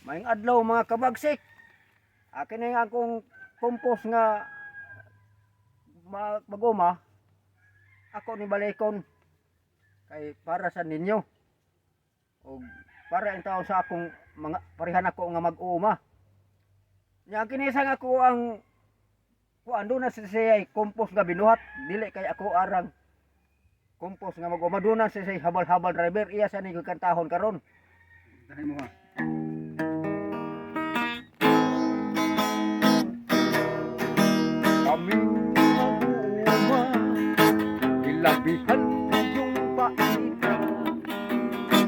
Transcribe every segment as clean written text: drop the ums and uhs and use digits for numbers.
Maayong adlaw mga kabagsik. Akin na yung akong compost nga maguma. Ako ni balikon kay para sa ninyo. O para ang tao sa akong mga parihan ako nga mag-uma. Nya kinisang ako ang kuan na siya compost nga binuhat, dili kay ako arang compost nga mag-uma doon siya habal-habal driver iya sa ni kantahon karon. Dahil mo ha. Kaming mag-uuma, ilabihan yung paita,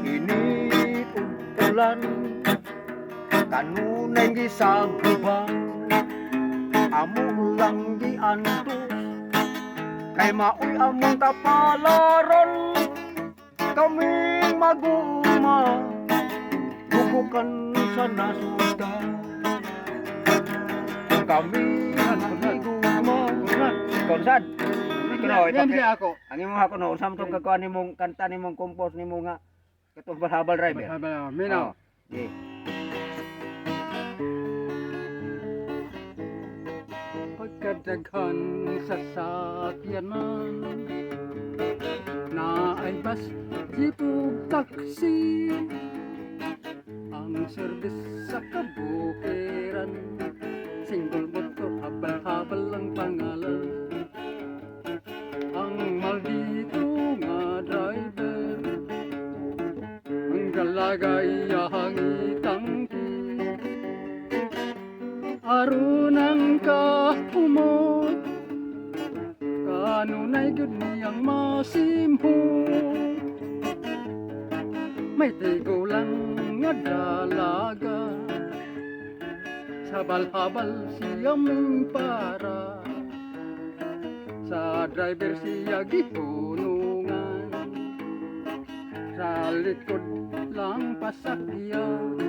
init ulan, kanunay gisaguban, amo lang giantos, kay maoy among kapalaron, kaming mag-uuma, bubukan sa nasudan. Kami Konsan. Yan siya ako. Ang imo ako no, usam tong kakuan nimong kanta nimong compose nimo nga katong habal driver. Minaw. Di. Pagkadaghan sa sakyanan na ay bus, jeep ug taxi, ang service sa kabukiran, single motor, habal-habal ang pangalan. Ang maldito nga driver, ang dalaga iyahang itangki, aron ang kahumot, kanunay gud niyang masimho. May tigo lang nga dalaga, sabal-habal siya mong para, sa driver siya gihunungan, sa likod lang pasakyan,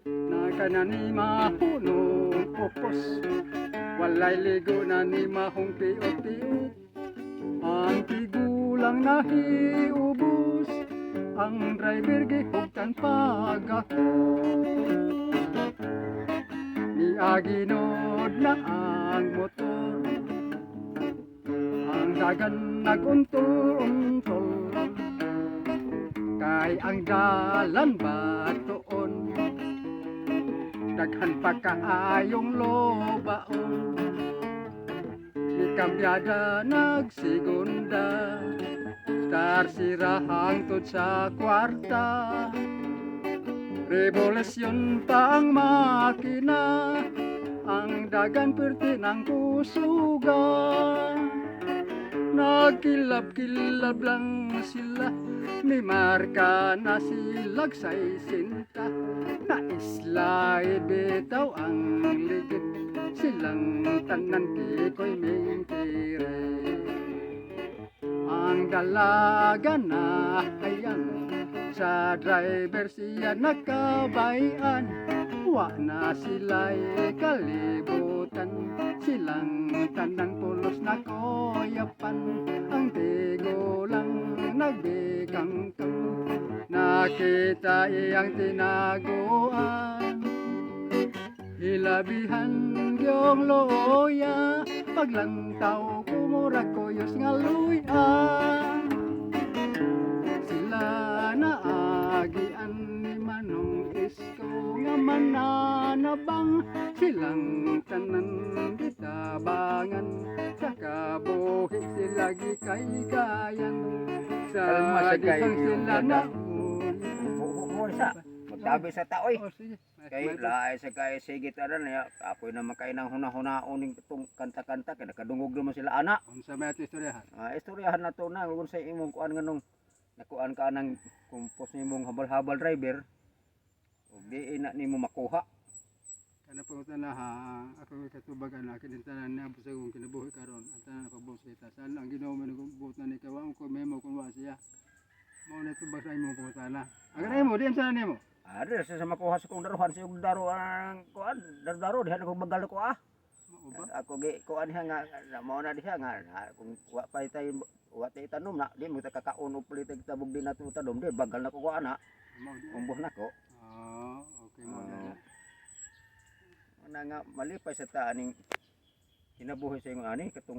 na kanani mahunong pupos, walay ligo na ni mahong tiot-tiot, ang tigulang nahiubos, ang driver gihugtan pagako, ni aginod na ang motor, ang dagan naguntol-untol, kay ang dalan batoon, daghan pa kaayong lobaon, ni kambyada nagsigunda, sira hangtod sa kwarta, revolusyon pa ang makina, ang dagan perti ng kusugan, nagkilab-kilab lang sila, may marka na silag sa isinta, na-slide bitaw ang ligid, silang tanan kikoy mingkire. Ang dalaga na ayan, sa driver siya nakabayan, wa na sila'y kalibutan, silang tanang pulos na koyapan, ang tigo lang nagbikangkang, nakita iyang tinaguan, hilabihan yung loya, paglantaw kumurag koyos nga luyan, sila naagian ni Manong Isko nga mananabang, silang tanan gitabangan, sa kabuhi sila gikaygayan, sa disang sila naun. Magtabi sa taoy. Oh, sige. Kay laay sa kay sigit aran ya ako'y naman kay nang hunahuna-hunaon ning itong kanta-kanta kay nakadungog naman sila ana. Unsa may ato istoryahan? Istoryahan na to na kung sa imong kuan nganong nakuan ka nang kumpos nimong habal-habal driver ug di na nimo makuha. Kana pangutan na ha, ako katubagan na kini tanan na busag kong kinabuhi karon. Ang tanan pabos kita. Saan ang Ginoo man nagbuot na ni kawang ko memo kun wa siya. Mao na tubag sa imong pangutan na. Ang kanay mo diyan sa nimo. Ada sa makuha sa kong daruhan sa yung daro ang kuan, daro diha ko bagal ko Mao ba? Ako gi kuan diha nga mao na diha nga kung wa pa tay wa tay tanom na di mo ta kakaon og pulit tabog din nato tanom di bagal na ko ana. Mao di. Umbuh na ko. Ah, okay. na nga malipay sa ta aning kinabuhi sa imong ani katong